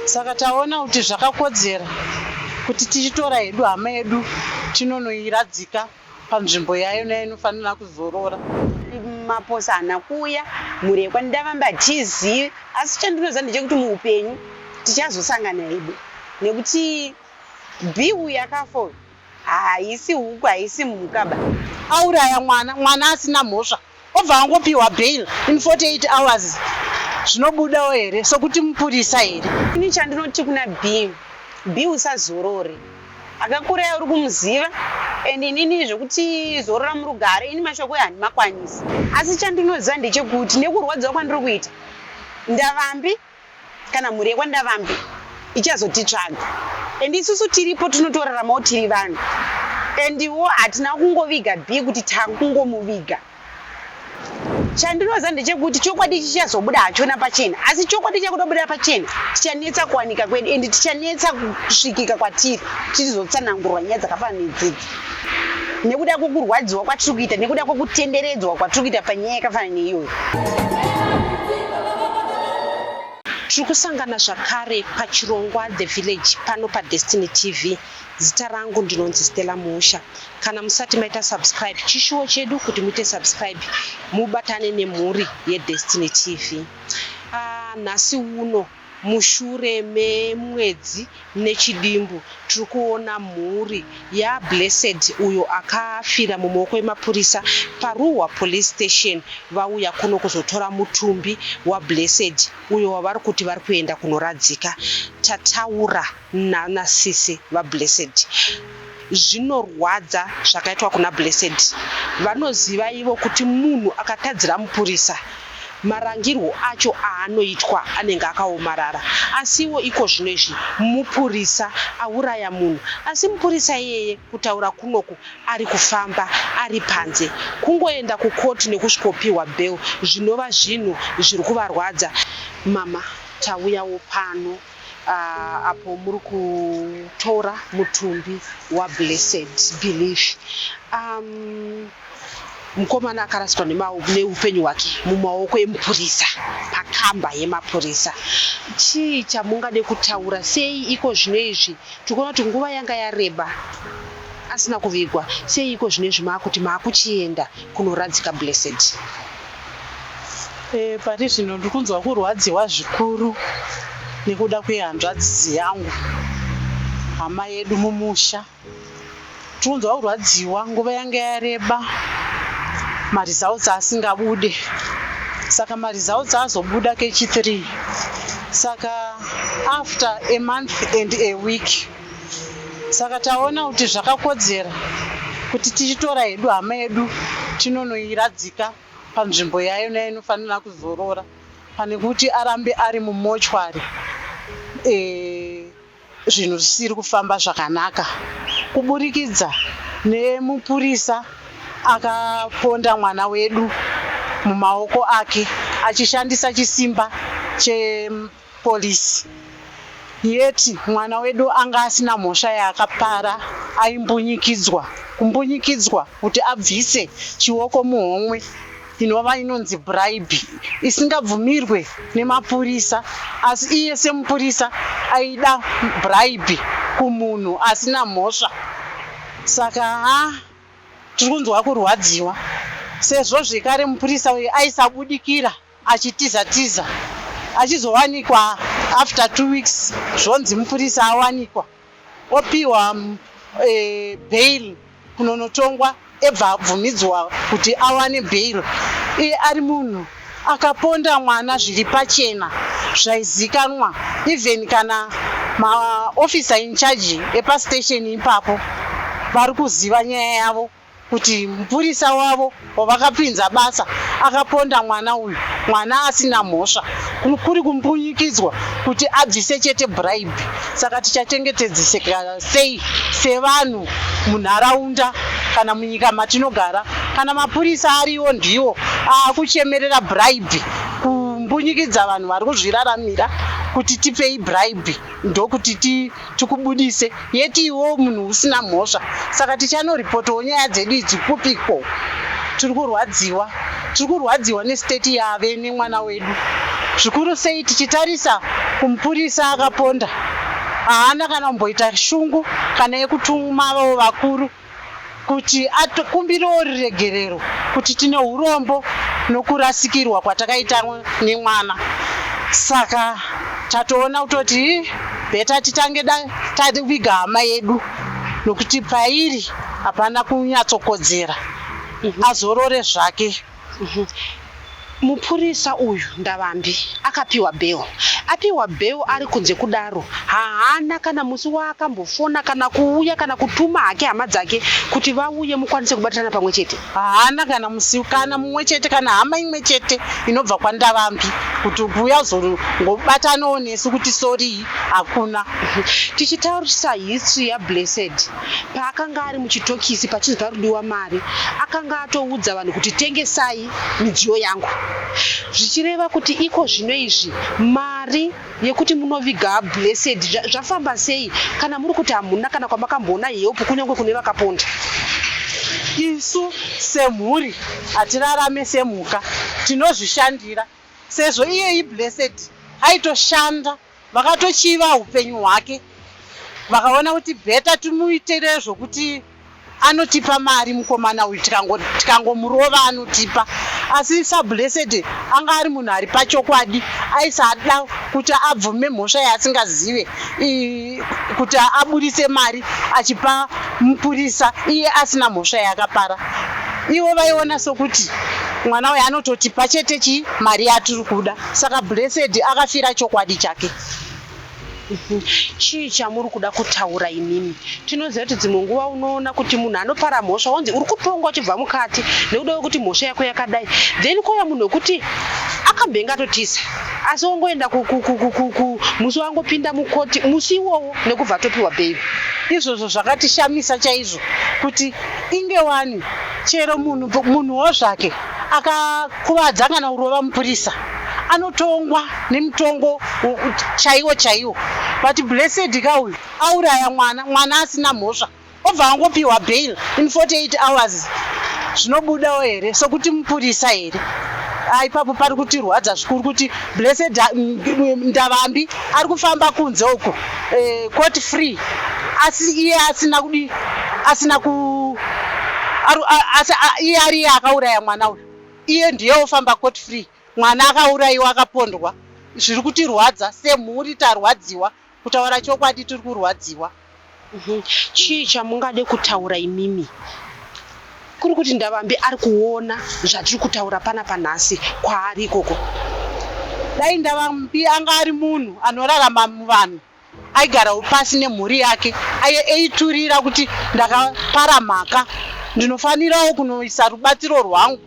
Saka taona kuti zvakakodzera kuti tichitora hedu hama yedu tinonoiradzika panzvimbo yayo nainofanira kuzorora. Maposa haana kuuya, mhuri yekwaNdavambi hatiizivi, asi chandinoziva ndechekuti muupenyu tichazosangana hedu nekuti B uyu akafa uyu haisi huku haisi mhuka ba. Auraya mwana, mwana asina mhosva obva angopiwa bail in 48 hours zvinobudawo here sokuti mupurisa here? Ini chandinoti kuna B, B usazorore. Akakuraya uri kumuziva and inini zvekuti zorora murugare ini mashoko handimakwanisi. Asi chandinoziva ndechekuti nekurwadziwa kwandiri kuita Ndavambi kana mhuri yekwaNdavambi ichazotitsvaga and isusu tiripo tinotoraramawo tiri vanhu and wo hatina kungoviga B kuti takungomuviga. Chandinoziva ndechekuti chokwadi chichazobuda hachona pachena asi chokwadi chakutobuda pachena tichanetsa kuwanika kwedu and tichanetsa kusvikika kwatiri tichizotsanangurwa nyaya dzakafanana nedzidzi nekuda kwekurwadziwa kwatiri kuita nekuda kwekutenderedzwa kwatiri kuita panyaya yakafanana neiyoyo. Tiri kusangana zvakare pachirongwa The Village pano paDestiny TV. Zita rangu ndinonzi Stella Muusha. Kana musati maita subscribe, chishuwo chedu kuti muite subscribe mubatane nemhuri yeDestiny TV. Ah, nhasi uno mushure memwedzi nechidimbu tiri kuona mhuri yaBlessed uyo akafira mumaoko emapurisa paRuhwa Police Station vauya kuno kuzotora mutumbi waBlessed uyo wavari kuti vari kuenda kunoradzika. Tataura nana sisi vaBlessed. Zvinorwadza zvakaitwa kuna Blessed. Vanoziva ivo kuti munhu akatadzira mupurisa marangirwo acho aanoitwa anenge akaomarara. Asiwo iko zvino izvi mupurisa auraya munhu. Asi mupurisa iyeye kutaura kunoku ari kufamba ari panze. Kungoenda kukoti nekusvikopihwa bail zvinova zvinhu zviri kuvarwadza. Mama tauyawo pano uh, apo muri kutora mutumbi waBlessed Belief. Mukomana akaraswa neupenyu hwake mumaoko emupurisa pakamba yemapurisa. Chii chamungade kutaura sei iko zvino izvi tikuona kuti nguva yanga yareba asina kuvigwa sei iko zvino izvi maakuti maakuchienda kunoradzika Blessed? E, pari zvino ndiri kunzwa kurwadziwa zvikuru nekuda kwehanzvadzi yangu, hama yedu mumusha. Tiri kunzwa kurwadziwa, nguva yanga yareba maresults asingabude. Saka maresults azobuda kechi3 saka after a month and a week. Saka taona kuti zvakakodzera kuti tichitora hedu hama yedu tinonoiradzika panzvimbo yayo nainofanira kuzorora pane kuti arambe ari mumochwari e, zvinhu zvisiri kufamba zvakanaka kuburikidza nemupurisa akaponda mwana wedu mumaoko ake achishandisa chisimba chepolisi yeti mwana wedu anga asina mhosva yaakapara aimbunyikidzwa kumbunyikidzwa kuti abvise chioko muhomwe inova inonzi bribe isingabvumirwe nemapurisa asi iye semupurisa aida bribe kumunhu asina mhosva. Saka ha tiri kunzwa kurwadziwa sezvo zvekare mupurisa uyu aisabudikira achitiza tiza achizowanikwa after 2 weeks zvonzi mupurisa awanikwa opiwa bail kunonotongwa ebva abvumidzwa kuti awane bail iye ari munhu akaponda mwana zviri pachena zvaizikanwa even kana maofficer in charge epastation ipapo vari kuziva nyaya yavo kuti mupurisa wavo wavakapinza basa akaponda mwana uyu, mwana asina mhosva, kuri kumbunyikidzwa kuti abvise chete bribe. Saka tichachengetedzeka sei sevanhu munharaunda kana munyika matinogara kana mapurisa ariwo ndiwo aakuchemerera bribe kumbunyikidza vanhu vari kuzviraramira kuti tipei bribe ndokuti tikubudise yeti iwewo munhu usina mhosva. Saka tichanoripotawo nyaya dzedu idzi kupiko? Tiri kurwadziwa, tiri kurwadziwa nestate yave nemwana wedu. Zvikuru sei tichitarisa kumupurisa akaponda, haana kana kumboita shungu kana yekutuma vakuru kuti akumbirewo ruregerero kuti tine urombo nokurasikirwa kwatakaita nemwana. Saka tatoona kutoti better titange taviga hama yedu, nokuti pairi hapana kunyatsokodzera, azorore zvake. Mupurisa uyu Ndavambi akapiwa bail. Apiwa bail ari kunze kudaro, haana kana musi waakambofona kana kuuya kana kutuma hake hama dzake kuti vauye mukwanise kubatirana pamwe chete. Haana kana musi kana mumwe chete, kana hama imwe chete inobva kwaNdavambi kuti kuuya kuzongobatanawo nesu kuti sorry, hakuna. Tichitarisa history yaBlessed, paakanga ari muchitokisi pachinzi parudiwa mari, akanga atoudza vanhu kuti tengesai midziyo yangu, zvichireva kuti iko zvino izvi mari yekuti munoviga Blessed zvafamba sei, kana muri kuti hamuna kana kwamakamboona help kunyange kune vakaponda? Isu semhuri hatirarame semhuka, tinozvishandira. Sezvo iye iBlessed aitoshanda, vakatochiva upenyu hwake, vakaona kuti better timuitire zvokuti anotipa mari mukomana uyu, tikangomurova anotipa. Asi saBlessed anga ari munhu ari pachokwadi, aisada kuti abvume mhosva yaasingazive, kuti aburise mari achipa mupurisa iye asina mhosva yaakapara. Ivo vaiona sokuti mwana uyu anototipa chete chi mari yatiri kuda. Saka Blessed akafira chokwadi chake. Chii chamuri kuda kutaura imimi? Tinoziva kuti dzimwe nguva unoona kuti munhu anopara mhosva, wonzi uri kutongwa uchibva mukati nekuda kwekuti mhosva yako yakadai, then kwouya munhu wekuti akambenge atotisa, asi wongoenda musi wangopinda mukoti musi iwowo nekubva atopiwa bail. Izvozvo zvakatishamisa chaizvo, kuti inge wani chero munhu, munhuwo zvake akakuvadza kana kurova mupurisa anotongwa nemutongo chaiwo chaiwo, but Blessed ka uyu auraya mwana, mwana asina mhosva, obva angopiwa bail in 48 hours. Zvinobudawo here sokuti mupurisa here? Ipapo pari kutirwadza zvikuru kuti Blessed Ndavambi ari kufamba kunze uko scot free, asi iye asina kudi asina ku asi iye ari iye akauraya mwana uyu, iye ndiye ofamba scot free, mwana akaurayiwa, akapondwa. Zviri kutirwadza semhuri, tarwadziwa. Kutaura chokwadi, tiri kurwadziwa. Chii chamungade kutaura imimi, kuri kuti Ndavambi ari kuona zvatiri kutaura panapa nhasi kwaari ikoko? Dai Ndavambi anga ari munhu anorarama muvanhu, aigarawo pasi nemhuri yake, eiturira kuti ndakapara mhaka, ndinofanirawo kunoisa rubatsiro rwangu.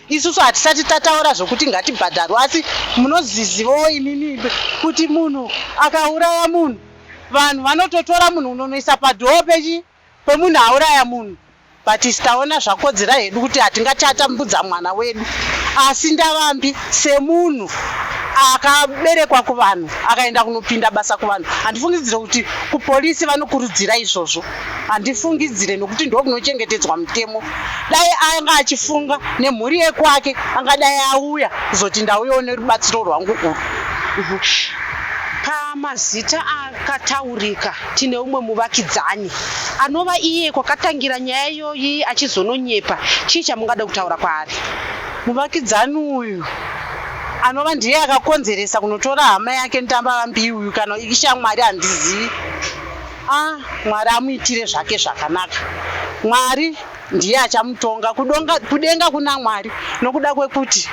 Isusu hatisati tataura zvokuti ngatibhadharwe, asi munozizivawo imimi kuti munhu akauraya munhu, vanhu vanototora munhu unonoisa padoor pechi pemunhu auraya munhu. But isi taona zvakodzera hedu kuti hatingatambudza mwana wedu, asi Ndavambi semunhu akaberekwa kuvanhu, akaenda kunopinda basa kuvanhu, handifungidzire kuti kupolisi vanokurudzira izvozvo. Handifungidzire, nokuti ndo kunochengetedzwa mutemo. Dai anga achifunga nemhuri yekwake, angadai auya kuzoti ndauyawo nerubatsiro rwangu urwu. Pamazita akataurika tine umwe muvakidzani anova iye kwakatangira nyaya iyoyi achizononyepa. Chii chamungada kutaura kwaari? Muvakidzani uyu anova ndiye akakonzeresa kunotora hama yake Ndavambi uyu, kana ishamwari handizivi, a Mwari amuitire zvake zvakanaka. Mwari ndiye achamutonga. Kudenga kuna Mwari, nokuda kwekuti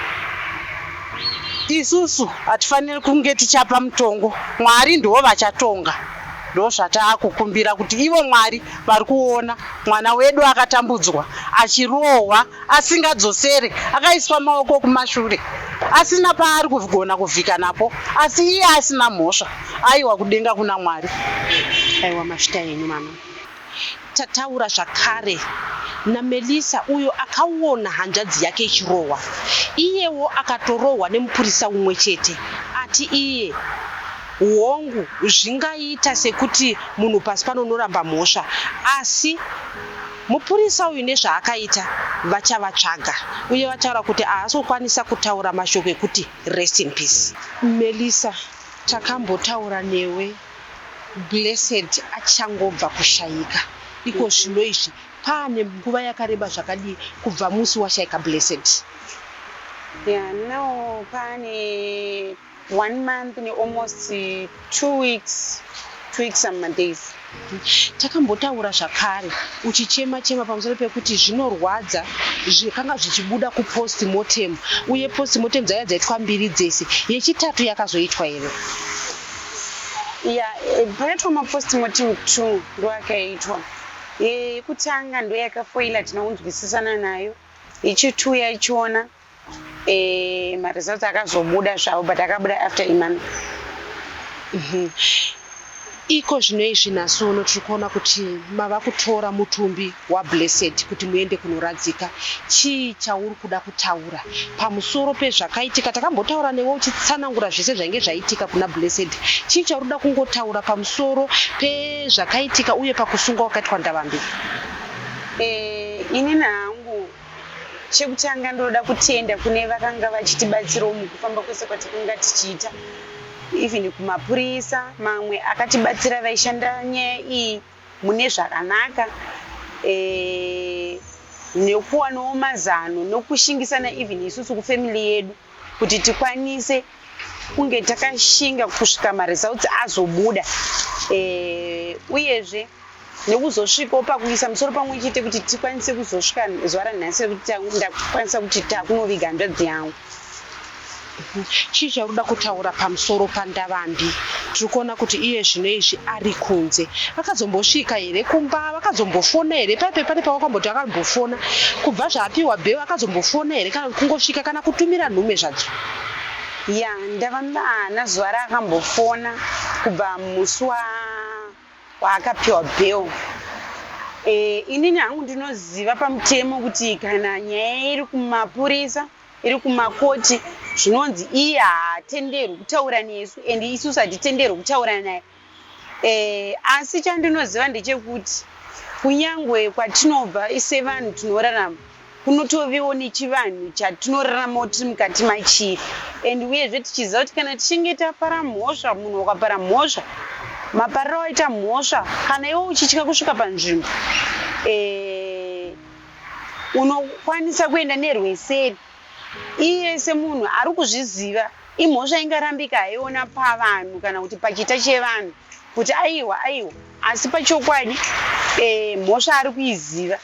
isusu hatifaniri kunge tichapa mutongo. Mwari ndiwo vachatonga. Ndo zvataakukumbira, kuti ivo Mwari vari kuona mwana wedu akatambudzwa, achirohwa, asingadzosere, akaiswa maoko kumashure, asina paari kugona kuvhika napo, asi iye asina mhosva. Aiwa, kudenga kuna Mwari. Aiwa, mazvita henyu mama. Tataura zvakare naMelisa uyo akaona hanzvadzi yake ichirohwa, iyewo akatorohwa nemupurisa umwe chete. Ati iye hongu, zvingaita sekuti munhu pasi pano unoramba mhosva, asi Mupurisa uyu nezvaakaita vachavatsvaga uye vataura kuti haasi kukwanisa kutaura mashoko ekuti rest in peace. Melissa, takambotaura newe Blessed achangobva kushaika. Iko zvino izvi paane nguva yakareba zvakadii kubva musi washaika Blessed? Yeah, now pane one month nealmost 2 weeks, 2 weeks some days. Takambotaura zvakare uchichema chema pamusoro pekuti zvinorwadza zvakanga zvichibuda kupost mortem, uye post mortem dzaiva dzaitwa mbiri dzese. Yechitatu yakazoitwa here? Ya, pakaitwa mapost mortem two, ndo akaitwa. Yekutanga ndo yakafoila, tina kunzwisisana nayo. Yechi2 yachiona maresults akazobuda zvavo, but akabuda after a month. Iko zvino izvi nhasi uno tiri kuona kuti mava kutora mutumbi waBlessed kuti muende kunoradzika. Chii chauri kuda kutaura pamusoro pezvakaitika? Takambotaura newe uchitsanangura zvese zvainge zvaitika kuna Blessed. Chii chauri kuda kungotaura pamusoro pezvakaitika uye pakusungwa kwakaitwa Ndavambi? Inini hangu, chekutanga ndinoda kutenda kune vakanga vachitibatsirawo mukufamba kwese kwatakanga tichiita, even kumapurisa mamwe akatibatsira vaishanda nyaya iyi mune zvakanaka, nekuwanawo mazano nokushingisana even isusu kufamily yedu kuti tikwanise kunge takashinga kusvika maresults azobuda, uyezve nekuzosvikawo pakuisa musoro pamwe chete kuti tikwanise kuzosvika zuva ranhasi rekuti ndakwanisa kuti takunoviga hanzvadzi yangu. Chii chauri kuda kutaura pamusoro paNdavambi? Tiri kuona kuti iye zvino izvi ari kunze. Vakazombosvika here kumba? Vakazombofona here? Paipe pane pawakamboti akambofona kubva zvaapiwa bail, akazombofona here kana kungosvika kana kutumira nhume zvadzo? Ya, Ndavambi haana zuva raakambofona kubva musi waakapiwa bail. Inini hangu ndinoziva pamutemo kuti kana nyaya iri kumapurisa, iri kumakoti, zvinonzi iye haatenderwi kutaura nesu and isusu hatitenderwi kutaura naye. Asi chandinoziva ndechekuti kunyangwe kwatinobva sevanhu tinorarama, kunotoviwo nechivanhu chatinoraramawo tiri mukati machiri, and uyezve tichiziva kuti kana tichinge tapara mhosva, munhu wakapara mhosva, mapariro aita mhosva, kana iwe uchitya kusvika panzvimbo, unokwanisa kuenda nerweseri. Iye semunhu ari kuzviziva, imhosva ingarambika haiona pavanhu kana kuti pachita chevanhu kuti aiwa aiwa, asi pachokwadi mhosva ari kuiziva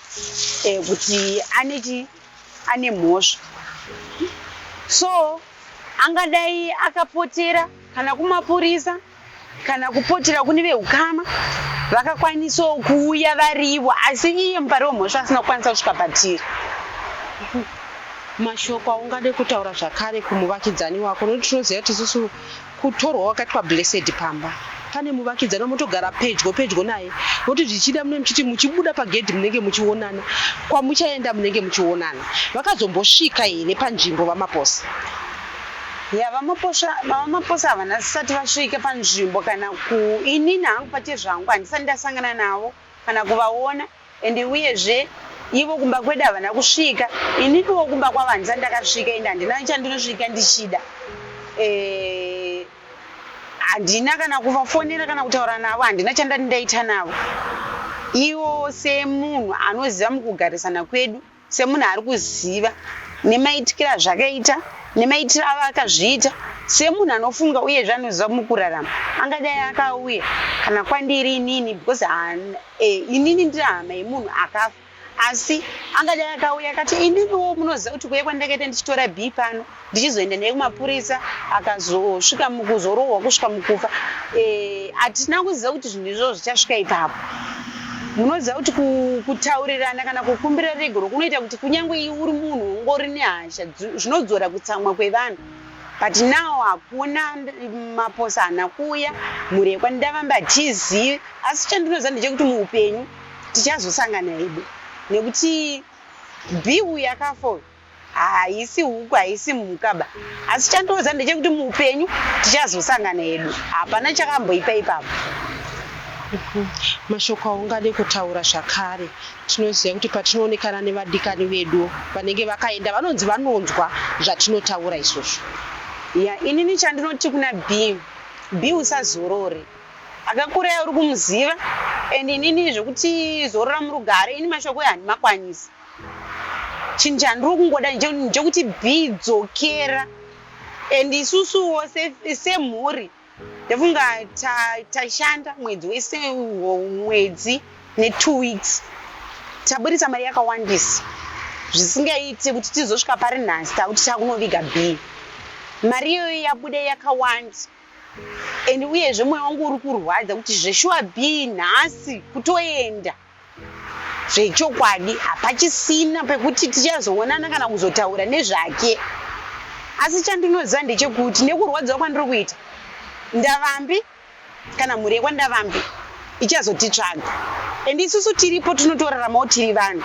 kuti ane mhosva, so angadai akapotera kana kumapurisa kana kupotera kune veukama vakakwanisawo kuuya varivo, asi iye mupari wemhosva asina kukwanisa kusvika patiri. Mashoko aungade kutaura zvakare kumuvakidzani wako, nokuti tinoziva kuti isusu kutorwa wakaitwa Blessed pamba pane muvakidzani wamotogara pedyo pedyo naye, nokuti zvichida mune muchiti muchibuda pagedhi munenge muchionana, kwamuchaenda munenge muchionana. Vakazombosvika here panzvimbo vaMaposa? Ya, vaMaposa havana sati vasvika panzvimbo kana ku inini hangu pachezvangu handisati ndasangana navo kana kuvaona, ende uyezve ivo kumba kwedu havana kusvika, ininiwo kumba kwavo handisati ndakasvika, ende handina chandinosvika ndichida. Handina kana kuvafonera kana kutaura navo, handina chandati ndaita navo. Ivo semunhu anoziva mukugarisana kwedu, semunhu ari kuziva nemaitikiro azvakaita, nemaitiro avo akazviita, semunhu anofunga uyezve anoziva mukurarama, angadai akauya kana kwandiri inini, because inini ndiri hama yemunhu akafa, asi angadai akauya akati, "Ininiwo munoziva kuti kuuya kwandakaita ndichitora B pano, ndichizoenda naye kumapurisa, akazosvika mukuzorohwa kusvika mukufa, hatina kuziva kuti zvinhu izvozvo zvichasvika ipapo." Munoziva kuti kutaurirana kana kukumbira regero kunoita kuti kunyange uri munhu ungori nehasha, zvinodzora kutsamwa kwevanhu, but now hakuna Maposa, haana kuuya. Mhuri yekwaNdavambi hatizivi, asi chandinoziva ndechekuti muupenyu tichazosangana hedu, nekuti B uyu akafa uyu haisi huku, haisi mhuka ba, asi chandinoziva ndechekuti muupenyu tichazosangana hedu. Hapana chakamboipa ipapo. Mashoko aungade kutaura zvakare, tinoziva kuti patinoonekana nevadikani vedu vanenge vakaenda vanonzi vanonzwa zvatinotaura isusu. Ya, inini chandinoti kuna B, B usazorore. Akakuraya uri kumuziva and inini zvekuti zorora murugare, ini mashoko handimakwanisi. Chinhu chandiri kungoda ndechekuti B dzokera and isusuwo semhuri ndofunga tashanda mwedzi wese, mwedzi ne2 weeks, taburitsa mari yakawandisa zvisingaiti kuti tizosvika pari nhasi takuti takunoviga B. Mari iyoyo yabuda yakawanda and uyezve mwoyo wangu uri kurwadza kuti zveshuwa B nhasi kutoenda zvechokwadi, hapachisina pekuti tichazoonana kana kuzotaura nezvake. Asi chandinoziva ndechekuti nekurwadziwa kwandiri kuita, Ndavambi kana mhuri yekwaNdavambi ichazotitsvaga and isusu tiripo tinotoraramawo tiri vanhu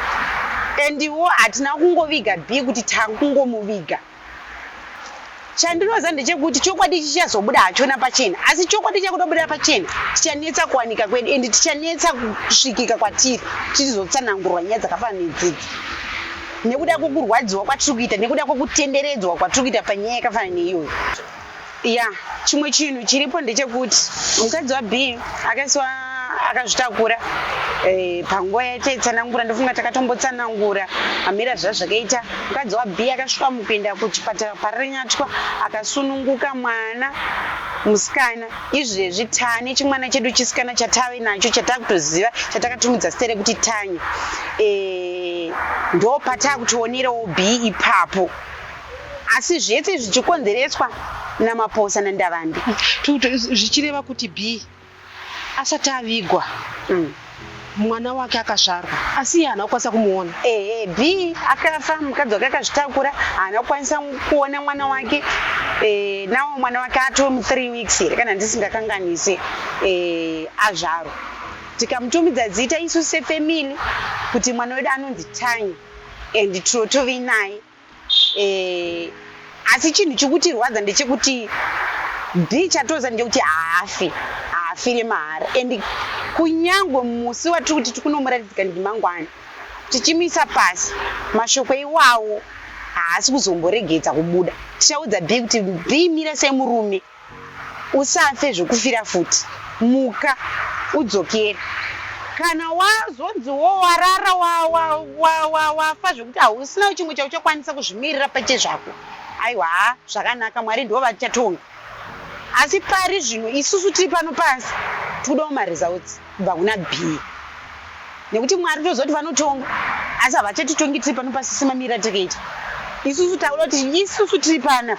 andiwo hatina kungoviga B kuti takungomuviga. Chandinoziva ndechekuti chokwadi chichazobuda hachona pachena, asi chokwadi chakutobuda pachena tichanetsa kuwanika kwedu and tichanetsa kusvikika kwatiri tichizotsanangurwa nyaya dzakafanana nedzidzi nekuda kwekurwadziwa kwatiri kuita, nekuda kwekutenderedzwa kwatiri kuita panyaya yakafanana neiyoyo. Ya, chimwe chinhu chiripo ndechekuti mukadzi waB akaisiwa akazvitakura panguva yataitsanangura, ndofunga takatombotsanangura mamira zvazvakaita. Mukadzi waB akasvika mukuenda kuchipatara Parirenyatwa akasununguka mwana musikana. Izvezvi tane chimwana chedu chisikana chatave nacho chatakutoziva, chatakatumidza zita rekuti Tanya. Ndo patakutoonerawo B ipapo, asi zvese zvichikonzereswa naMaposa naNdavambi. Zvichireva kuti B asati avigwa, mwana wake akazvarwa, asi iye haana kukwanisa kumuona. Ehe, B akafa mukadzi wake akazvitakura, haana kukwanisa kuona mwana wake. Nawo mwana wake atove mu3 weeks here kana ndisingakanganise azvarwa. Tikamutumidza zita isu sefamily kuti mwana wedu anonzi Tanya and tinotove naye. Asi chinhu chikutirwadza ndechekuti B chatoza ndechekuti haafi, haafire mahara and kunyangwe musi watiri kuti tikunomuratidzika ndimangwana tichimuisa pasi, mashoko iwawo haasi kuzomboregedza kubuda. Tichaudza B kuti B, mira semurume, usafe zvekufira futi, muka udzokere. Kana wazonziwo warara wafa zvekuti hausina chimwe chauchakwanisa kuzvimirira pachezvako, aiwa, ha, zvakanaka, Mwari ndo vachatonga. Asi pari zvino isusu tiri pano pasi tikudawo maresults kubva kuna B, nekuti Mwari toziva kuti vanotonga, asi havachatitongi tiri pano pasi semamiriro atakaita isusu. Takuda kuti isusu tiri pana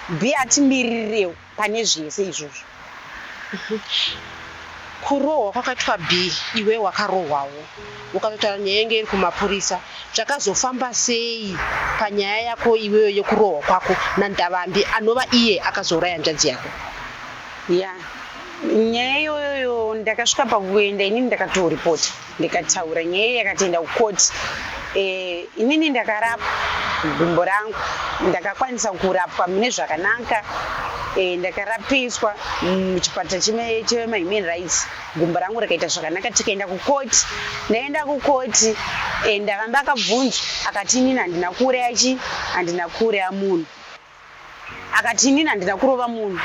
B atimiririrewo pane zvese izvozvo. Kurohwa kwakaitwa B, iwe wakarohwawo, ukatotaura nyaya yenge iri kumapurisa. Zvakazofamba sei panyaya yako iweyo yekurohwa kwako naNdavambi, anova iye akazouraya hanzvadzi yako? Ya, nyaya iyoyoyo ndakasvika pakuenda inini ndakatoripota, ndikataura nyaya iyi yakatoenda kukoti. Inini ndakarapwa gumbo rangu, ndakakwanisa kurapwa mune zvakanaka. Ndakarapiswa muchipatara chemahuman rights, gumbo rangu rikaita zvakanaka, tikaenda kukoti. Ndaenda kukoti, Ndavamba akabvunzwa akati inini handina kuuraya chi handina kuuraya munhu. Akati inini handina kurova munhu.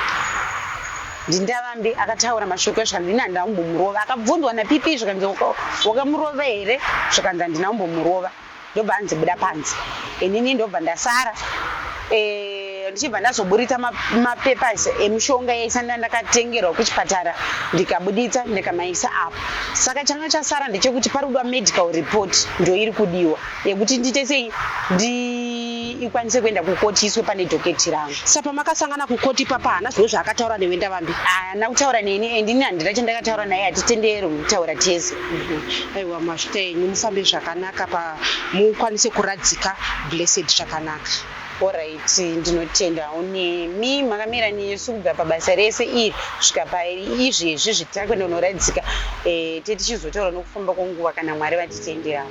NdiNdavambi akataura mashoko zvikanzi inini handina kumbomurova. Akabvunzwa naPP zvikanzi wakamurova here, zvikanzi handina kumbomurova. Ndobva anzi buda panze, inini ndobva ndasara. Ndichibva ndazoburitsa mapapers emishonga yaisanda ndakatengerwa kuchipatara, ndikabuditsa ndikamaisa apo. Saka changa chasara ndechekuti pari kudiwa medical report, ndo iri kudiwa yekuti ndiite sei ndiikwanise kuenda kukoti iswe pane docket rangu. Saka pamakasangana kukoti papa haana zvimwe zvaakataura newe Ndavambi? Haana kutaura neni and ini handina chandakataura naye, hatitenderwi kutaura tese. Aiwa, mazvita enyu, mufambe zvakanaka pa mukwanise kuradzika Blessed zvakanaka. Alright, ndinotendawo nemi makamira nesu kubva pabasa rese iri kusvika paizvezvi zvitakuenda kunoradzika. Tetichizotaura nokufamba kwenguva kana Mwari vatitenderawo.